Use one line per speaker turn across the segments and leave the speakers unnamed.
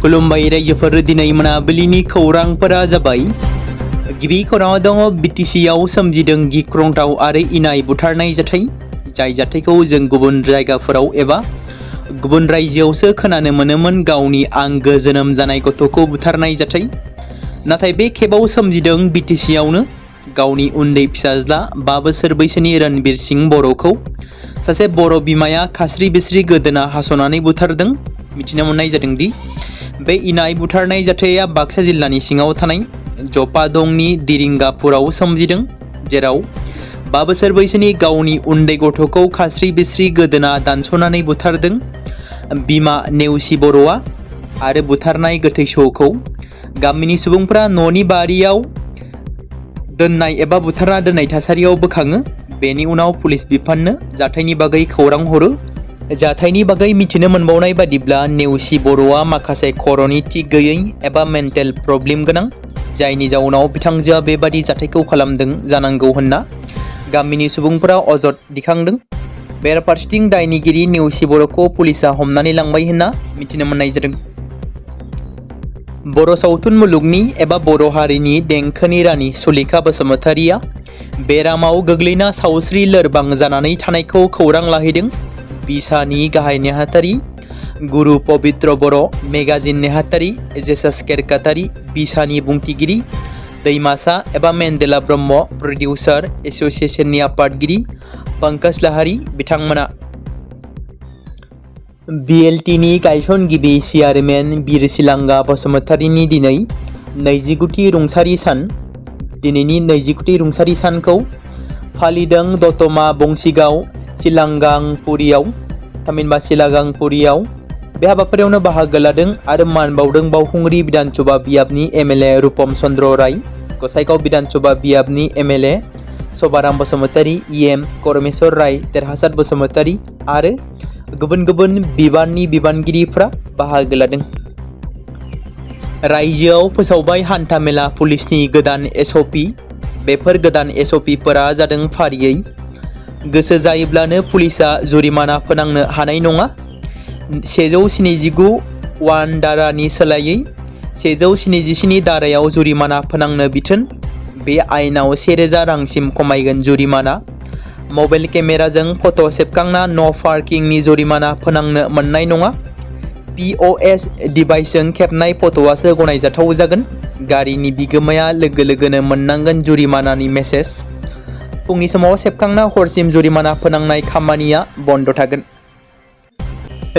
खुलुमबाय रायजोफोर, दिनै मोनाबिलिनि खौरांफोरा जाबाय। गिबि खौराङाव दङ बिटिसिआव सोमजिदों गिख्रंथाव आरो इनाय बुथारनाय जाथाय। जाय जाथायखौ जों गुबुन जायगाफोराव एबा गुबुन रायजोआवसो खोनानो मोनोमोन, गावनि आंगो जोनोम जानाय गथ'खौ बुथारनाय जाथाय। नाथाय बे खेबाव सोमजिदों बिटिसिआवनो। गावनि उन्दै फिसाज्ला 5 बोसोर बैसोनि रणबीर सिंह बर'खौ सासे बर' बिमाया खास्रि बिस्रि गोदोना हास'नानै बुथारदों। मिथिनो मोननाय जादों दि बे इनाय बुथारनाय जाथाया बाक्सा जिल्लानि सिङाव थानाय जपादंनि दिरिंगापुराव सोमजिदों, जेराव 5 बोसोर बैसोनि गावनि उन्दै गथ'खौ खास्रि बिस्रि गोदोना दानस'नानै बुथारदों बिमा नेवसि बर'आ। आरो बुथारनाय गोथै सहखौ गामिनि सुबुंफ्रा न'नि बारियाव दोननाय एबा बुथारना दोननाय थासारियाव बोखाङो। बेनि उनाव पुलिस बिफाननो जाथायनि बागै खौरां हरो। जाथायनि बागै मिथिनो मोनबावनाय बादिब्ला नेवसि बर'आ माखासे खर'नि थिग गैयै एबा मेन्टेल प्रब्लेम गोनां, जायनि जाउनाव बिथांजोआ बेबादि जाथायखौ खालामदों जानांगौ होनना गामिनि सुबुंफोरा अजद दिखांदों। बेराफारसेथिं दायनिगिरि नेवसि बर'खौ पुलिसा हमनानै लांबाय होनना मिथिनो मोननाय जादों। बर' सावथुन मुलुगनि एबा बर' हारिनि देंखोनि रानि सुलेखा बसुमतारिया बेरामाव गोग्लैना सावस्रि लोरबां जानानै थानायखौ खौरां लाहैदों। बिसानि गाहाय नेहाथारि गुरु पबित्र बर', मेगाजिन नेहाथारि जेसास केरकातारि, बिसानि बुंथिगिरि दैमासा एबा मेन्देला ब्रह्म, प्रडिउसार एस'सिएशननि आफादगिरि पंकज लाहारी बिथांमोना बिएलटिनि गायसनगिरि चेयारमेन बिरसिलांगा बसुमतारिनि दिनै 29थि रुंसारि सान। दिनैनि 29थि रुंसारि सानखौ फालिदों दतमा बंसिगाव सिलागांपुरियाव। थामहिनबा सिलागांपुरियाव बे हाबाफारियावनो बाहागो लादों आरो मान बावदों बावखुंग्रि बिधानसभा बियाबनि एमएलए रुपम चन्द्र राय, गसाइगाव बिधानसभा बियाबनि एमएलए सभाराम बसुमतारी, इएम करमेश्वर राय, देरहासार बसुमतारी आरो गुबुन गुबुन बिबाननि बिबानगिरिफ्रा बाहागो लादों। रायजोआव फोसावबाय हान्था मेला पुलिसनि गोदान एसअपि। बेफोर गोदान एसअपिफोरा जादों फारियै गोसो जायोब्लानो पुलिसा जुरिमाना फोनांनो हानाय नङा। 179(1) दारानि सोलायै 177 दारायाव जुरिमाना फोनांनो बिथोन। बे आयेनाव 1000 रांसिम खमायगोन जुरिमाना। मबाइल केमेराजों फट' सेबखांना न' पार्किंनि जुरिमाना फोनांनो मोननाय नङा। POS डिभाइसजों खेबनाय फट'आसो गनायजाथाव जागोन। गारिनि बिगोमाया लोगो लोगोनो मोननांगोन जुरिमानानि मेसेज। फुंनि समाव सेबखांना हरसिम जुरिमाना फोनांनाय खामानिया बन्द थागोन।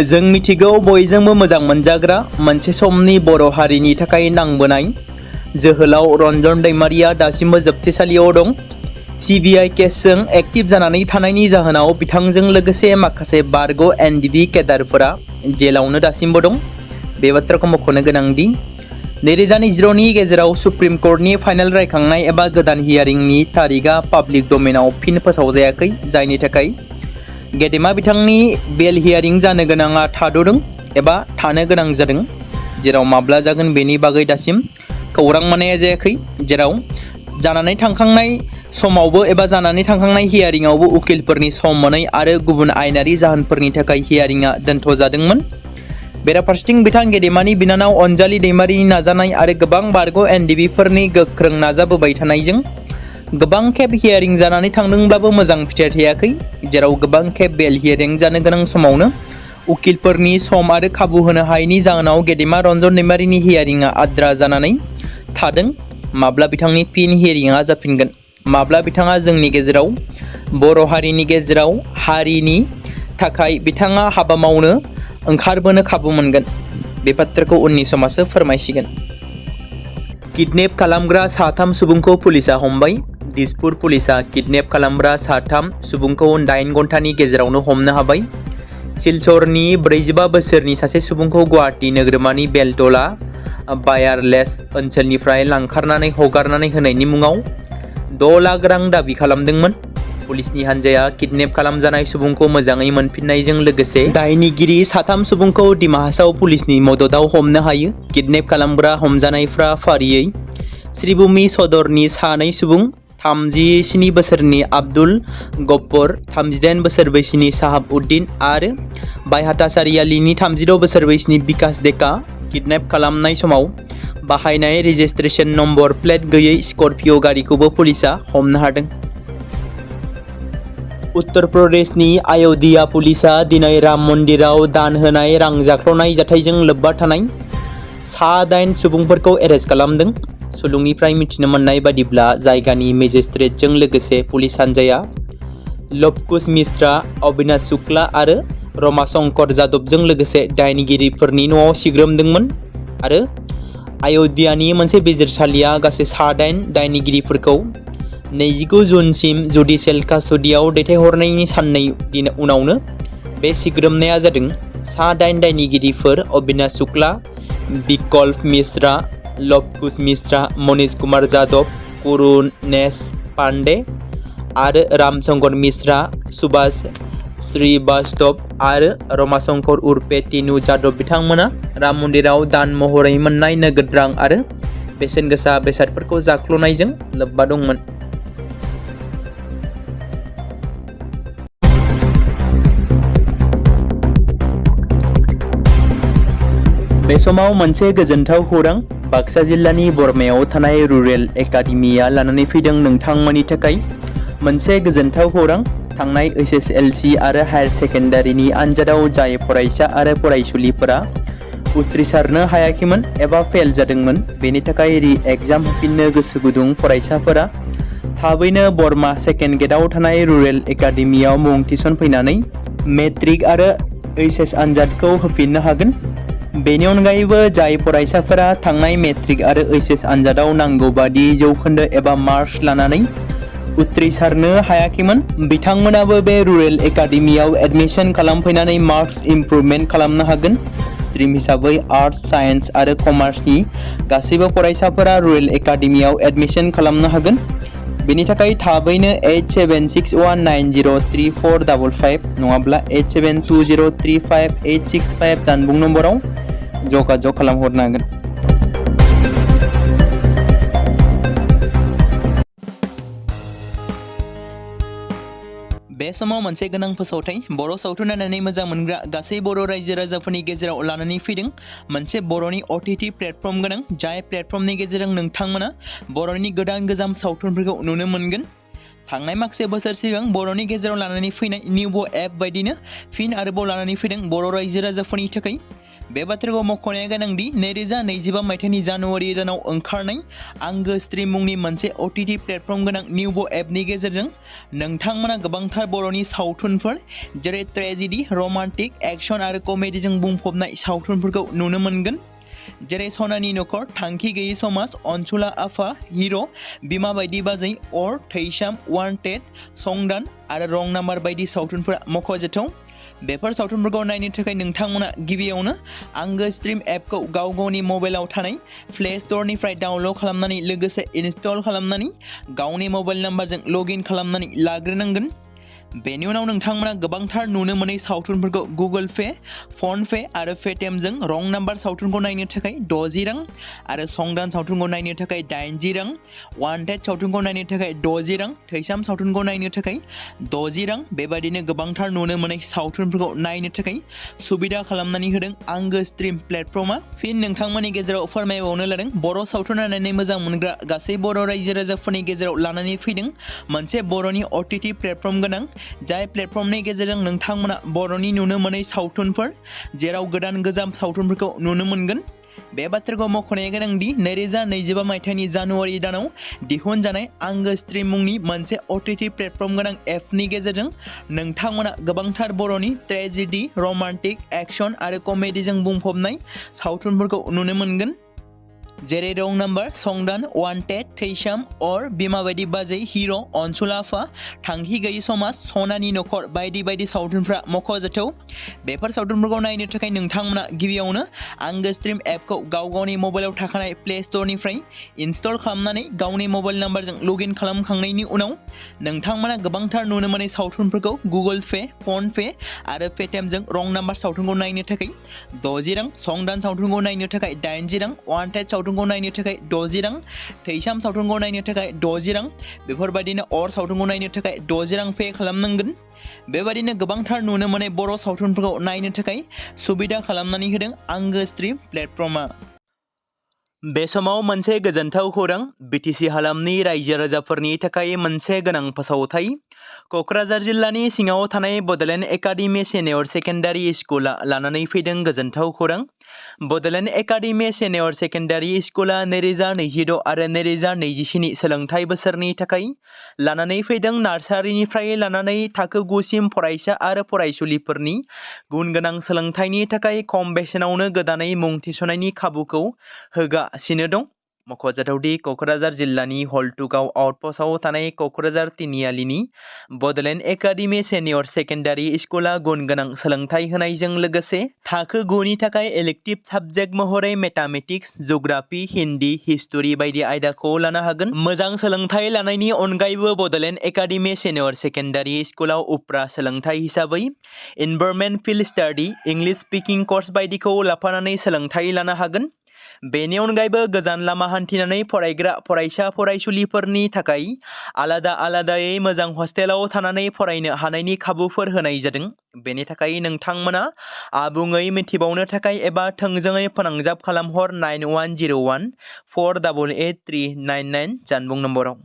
जों मिथिगौ बयजोंबो मोजां मोनजाग्रा मोनसे समनि बर' हारिनि थाखाय नांबोनाय जोहोलाव रन्जन दैमारिया दासिमबो जोबथेसालियाव दं। CBI केसजों एक्टिभ जानानै थानायनि जाहोनाव बिथांजों लोगोसे माखासे बारग' NDB केडारफोरा जेलावनो दासिमबो दं। बे बाथ्राखौ मख'नो गोनांदि 2020नि गेजेराव सुप्रिम कर्टनि फाइनाल रायखांनाय एबा गोदान हियारिंनि तारिखआ पाब्लिक डमेनाव फिन फोसावजायाखै, जायनि थाखाय गेदेमा बिथांनि बेल हियारिं जानो गोनाङा थाद'दों एबा थानो गोनां जादों, जेराव माब्ला जागोन बेनि बागै दासिम खौरां मोननाय जायाखै। जेराव जानानै थांखांनाय समावबो एबा जानानै थांखांनाय हियारिंआवबो उकिलफोरनि सम मोनै आरो गुबुन आयेनारि जाहोनफोरनि थाखाय हियारिंआ दोनथ'जादोंमोन। बेराफारसेथिं बिथां गेदेमानि बिनानाव अनजालि दैमारिनि नाजानाय आरो गोबां बारग' NDBफोरनि गोख्रों नाजाबोबाय थानायजों गोबां खेब हियारिं जानानै थांदोंब्लाबो मोजां फिथाइ थायाखै। जेराव गोबां खेब बेल हियारिं जानो गोनां समावनो उकिलफोरनि सम आरो खाबु होनो हायैनि जाहोनाव गेदेमा रन्जन दैमारिनि हियारिंआ आद्रा जानानै थादों। माब्ला बिथांनि फिन हियारिंआ जाफिनगोन, माब्ला बिथाङा जोंनि गेजेराव बर' हारिनि गेजेराव हारिनि थाखाय बिथाङा हाबा मावनो ओंखारबोनो खाबु मोनगोन, बे बाथ्राखौ उननि समासो फोरमायसिगोन। किडनेप खालामग्रा 3 सुबुंखौ पुलिसा हमबाय। दिसपुर पुलिसा किडनेप खालामग्रा 3 सुबुंखौ 8 घन्टानि गेजेरावनो हमनो हाबाय। सिलचरनि 45 बोसोरनि सासे सुबुंखौ गुवाहाटी नोगोरमानि बेलतला वायारलेस ओनसोलनिफ्राय लांखारनानै हगारनानै होनायनि मुङाव 6 लाख रां दाबि खालामदोंमोन। पुलिसनि हान्जाया किडनेप खालामजानाय सुबुंखौ मोजाङै मोनफिननायजों लोगोसे दायनिगिरि 3 सुबुंखौ दिमा हासाव पुलिसनि मददाव हमनो हायो। किडनेप खालामग्रा हमजानायफ्रा फारियै श्रीभूमि सदरनि 2 सुबुं, 37 बोसोरनि आब्दुल गब्बर, 38 बोसोर बैसोनि साहाब उद्दिन आरो बायहाटा सारियालिनि 36 बोसोर बैसोनि बिकास डेका किडनेप खालामनाय समाव बाहायनाय रेजिस्ट्रेशन नम्बर प्लेट गैयै स्कर्पिय' गारिखौबो पुलिसा हमनो हादों। उत्तर प्रदेशनि आय'ध्या पुलिसा दिनै राम मन्दिराव दान होनाय रां जाख्ल'नाय जाथायजों लोब्बा थानाय 8 सुबुंफोरखौ एरेस्ट खालामदों। सुलुंनिफ्राय मिथिनो मोननाय बादिब्ला जायगानि मेजिस्ट्रेटजों लोगोसे पुलिस हान्जाया लवकुश मिश्रा, अविनाश शुक्ला आरो रमाशंकर जादबजों लोगोसे दायनिगिरिफोरनि न'आव सिग्रोमदोंमोन आरो आय'ध्यानि मोनसे बिजिरसालिया गासै 8 दायनिगिरिफोरखौ 29 जुनसिम जुडिशियेल कास्टडियाव दैथायहरनायनि साननै दिन उनावनो बे सिग्रोमनाया जादों। 8 दायनिगिरिफोर अविनाश शुक्ला, विकल्प मिश्रा, लवकुश मिश्रा, मनीष कुमार जादव, करुणेश पांडे आरो रामशंकर मिश्रा, सुभाष श्रीवास्तव आरो रमाशंकर उर्फे टीनू जादव बिथांमोना राम मन्दिराव दान महरै मोननाय नोगोद रां आरो बेसेन गोसा बेसादफोरखौ जाख्ल'नायजों लोब्बा दंमोन। बे समाव मोनसे गोजोनथाव खौरां बाक्सा जिल्लानि बरमायाव थानाय रुरेल एकाडेमिया लानानै फैदों नोंथांमोननि थाखाय मोनसे गोजोनथाव खौरां। थांनाय SSLC आरो हायार सेकेन्डारिनि आनजादाव जाय फरायसा आरो फरायसुलिफोरा उथ्रिसारनो हायाखैमोन एबा फेल जादोंमोन, बेनि थाखाय रि-एग्जाम होफिननो गोसो गुदुं फरायसाफोरा थाबैनो बरमा सेकेन्ड गेटआव थानाय रुरेल एकाडेमियाव मुं थिसनफैनानै मेट्रिक आरो HS आनजादखौ होफिननो हागोन। बेनि अनगायैबो जाय फरायसाफोरा थांनाय मेट्रिक आरो HS आनजादाव नांगौ बादि जौखोन्दो एबा मार्क्स लानानै उथ्रिसारनो हायाखैमोन, बिथांमोनाबो बे रुरेल एकाडेमियाव एडमिशन खालामफैनानै मार्क्स इमप्रुभमेन्ट खालामनो हागोन। स्ट्रिम हिसाबै आर्ट्स, साइन्स आरो कमार्सनि गासैबो फरायसाफोरा रुरेल एकाडेमियाव एडमिशन खालामनो हागोन। बेनि थाखाय थाबैनो 8761903455 नङाब्ला 87203585 जानबुं नम्बराव जगाजग खालामहरनो हागोन। बे समाव मोनसे गोनां फोसावथाय बर' सावथुन नायनानै मोजां मोनग्रा गासै बर' रायजो राजाफोरनि गेजेराव लानानै फैदों मोनसे बर'नि OTT प्लेटफर्म गोनां, जाय प्लेटफर्मनि गेजेरजों नोंथांमोना बर'नि गोदान गोजाम सावथुनफोरखौ नुनो मोनगोन। थांनाय माखासे बोसोर सिगां बर'नि गेजेराव लानानै फैनाय निउबो एप बायदिनो फिन आरोबाव लानानै फैदों बर' रायजो राजाफोरनि थाखाय। बे बाथ्राखौ मख'नाया गोनांदि 2025 मायथाइनि जानुवारि दानाव ओंखारनाय आंगो स्ट्रिम मुंनि मोनसे OTT प्लेटफर्म गोनां निउबो एपनि गेजेरजों नोंथांमोना गोबांथार बर'नि सावथुनफोर जेरै ट्रेजेडी, रमान्टिक, एक्शन आरो कमेडीजों बुंफबनाय सावथुनफोरखौ नुनो मोनगोन। जेरै सनानि नखर, थांखि गैयै समाज, अनसुला आफा, हिर', बिमा बायदि बाजै, अर, थैसाम, वान्टेड, संदान आरो रं नाम्बार बायदि सावथुनफोरा मख'जाथाव। बेफोर सावथुनफोरखौ नायनो थाखाय नोंथांमोना गिबियावनो आंगो स्ट्रिम एपखौ गावनि मबाइलाव थानाय प्ले स्ट'रनिफ्राय डाउनल'ड खालामनानै लोगोसे इनस्टल खालामनानै गावनि मबाइल नाम्बारजों लगइन खालामनानै लाग्रोनांगोन। बेनि उनाव नोंथांमोना गोबांथार नुनो मोनै सावथुनफोरखौ गुगोल पे, फन पे आरो पेटिएमजों रं नाम्बार सावथुनखौ नायनो थाखाय 60 रां आरो संदान सावथुनखौ नायनो थाखाय 80 रां, वान्टेड सावथुनखौ नायनो थाखाय 60 रां, थैसाम सावथुनखौ नायनो थाखाय 60 रां, बेबायदिनो गोबांथार नुनो मोनै सावथुनफोरखौ नायनो थाखाय सुबिदा खालामनानै होदों आंगो स्ट्रिम प्लेटफर्मा। फिन नोंथांमोननि गेजेराव फोरमायबावनो लादों बर' सावथुन नायनानै मोजां मोनग्रा गासै बर' रायजो राजाफोरनि गेजेराव लानानै फैदों मोनसे बर'नि OTT प्लेटफर्म गोनां, जाय प्लेटफर्मनि गेजेरजों नोंथांमोना बर'नि नुनो मोनै सावथुनफोर जेराव गोदान गोजाम सावथुनफोरखौ नुनो मोनगोन। बे बाथ्राखौ मख'नाया गोनांदि 2025 मायथाइनि जानुवारि दानाव दिहुनजानाय आंगो स्ट्रिम मुंनि मोनसे OTT प्लेटफर्म गोनां एपनि गेजेरजों नोंथांमोना गोबांथार बर'नि ट्रेजेडी, रमान्टिक, एक्शन आरो कमेडीजों बुंफबनाय सावथुनफोरखौ नुनो मोनगोन। जेरै रं नाम्बार, संदान, वान्टेड, थैसाम, अर, बिमा बायदि बाजै, हिर', अनसुला आफा, थांखि गैयै समाज, सनानि नखर बायदि बायदि सावथुनफ्रा मख'जाथाव। बेफोर सावथुनफोरखौ नायनो थाखाय नोंथांमोना गिबियावनो आंगो स्ट्रिम एपखौ गावनि मबाइलाव थाखानाय प्ले स्ट'रनिफ्राय इनस्टल खालामनानै गावनि मबाइल नाम्बारजों लगइन खालामखांनायनि उनाव नोंथांमोना गोबांथार नुनो मोनै सावथुनफोरखौ गुगोल पे, फन पे आरो पेटिएमजों रं नाम्बार सावथुनखौ नायनो थाखाय 60 रां, संदान सावथुनखौ नायनो थाखाय 80 रां, वान्टेड सावथुनखौ नायनो थाखाय 60 रां, थैसाम सावथुनखौ नायनो थाखाय 60 रां, बेफोरबायदिनो अर सावथुनखौ नायनो थाखाय 60 रां पे खालामनांगोन। बेबायदिनो गोबांथार नुनो मोननाय बर' सावथुनफोरखौ नायनो थाखाय सुबिदा खालामनानै होदों आंगो स्ट्रिम प्लेटफर्मआ। बे समाव मोनसे गोजोनथाव खौरां, बिटिसि हालामनि रायजो राजाफोरनि थाखाय मोनसे गोनां फोसावथाय। क'क्राझार जिल्लानि सिङाव थानाय बड'लेण्ड एकाडेमि सिनियर सेकेन्डारि स्कुला लानानै फैदों गोजोनथाव खौरां। बड'लेण्ड एकाडेमि सिनियर सेकेन्डारि स्कुला 2026 आरो 2027 सोलोंथाइ बोसोरनि थाखाय लानानै फैदों नार्सारिनिफ्राय लानानै थाखो 9 सिम फरायसा आरो फरायसुलिफोरनि गुन गोनां सोलोंथाइनि थाखाय खम बेसेनावनो गोदानै मुं थिसननायनि खाबुखौ होगासिनो दं। मख'जाथावदि क'क्राझार जिल्लानि हल्टुगाव आउटपस्टआव थानाय क'क्राझार तिनिआलिनि बड'लेण्ड एकाडेमि सिनियर सेकेन्डारि स्कुला गुन गोनां सोलोंथाइ होनायजों लोगोसे थाखो 9 नि थाखाय इलेक्टिभ साबजेक्ट महरै मेथामेटिक्स, जिअ'ग्राफि, हिन्दी, हिस्टरि बायदि आयदाखौ लानो हागोन। मोजां सोलोंथाइ लानायनि अनगायैबो बड'लेण्ड एकाडेमि सिनियर सेकेन्डारि स्कुलाव उफ्रा सोलोंथाइ हिसाबै environment field study, English speaking course बायदिखौ लाफानानै सोलोंथाइ लानो हागोन। बेनि अनगायैबो गोजान लामा हान्थिनानै फरायग्रा फरायसा फरायसुलिफोरनि थाखाय आलादा आलादायै मोजां हस्टेलाव थानानै फरायनो हानायनि खाबुफोर होनाय जादों। बेनि थाखाय नोंथांमोना आबुङै मिथिबावनो थाखाय एबा थोंजोङै फोनांजाब खालामहर 9101 488 399 जानबुं नम्बराव।